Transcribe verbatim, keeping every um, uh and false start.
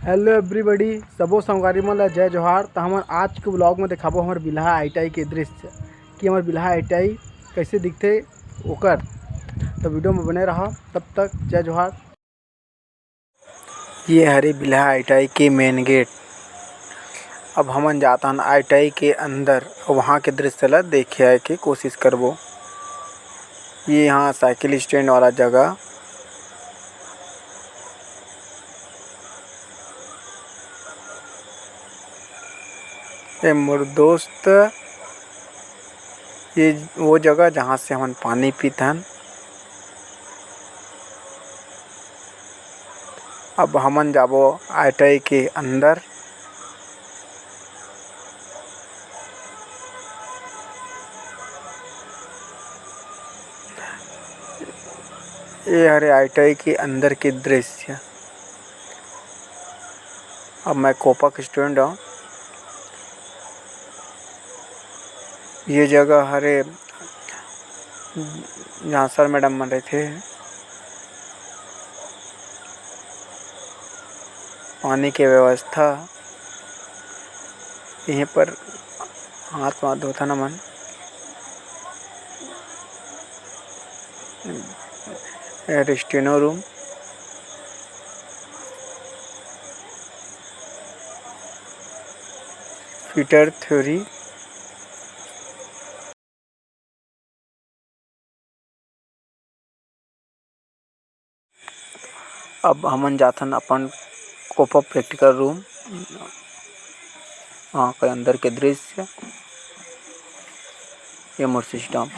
Hello everybody, सबो संगवारी मन ला जय जोहार। त हमन आज के vlog में देखाबो हमर बिल्हा आई टी आई के दृश्य, कि हमर बिल्हा आई टी आई कैसे दिखथे ओकर। त video में बने रहा, तब तक जय जोहार। ये हरे बिल्हा आई टी आई के main gate। अब हमन जाथन आई टी आई के अंदर, वहाँ के दृश्य ला देखे आए के कोशिश करबो। ये यहाँ साइकिल stand वाला जगह। ए मोर दोस्त, ये वो जगह जहाँ से हमन पानी पीथन। अब हमन जाबो आई टी आई के अंदर। ये हरे आई टी आई के अंदर के दृश्य। अब मैं कोपा के student हूँ। ये जगह हरे जहाँ सर मैडम मन रहिथे। पानी के व्यवस्था, यहीं पर हाथ वाथ धोथन हमन। ये स्टेनो रूम, फिटर थ्योरी। अब हमन जाथन अपन कोपा प्रैक्टिकल रूम। वहाँ के अंदर के दृश्य, ये मोर सिस्टम।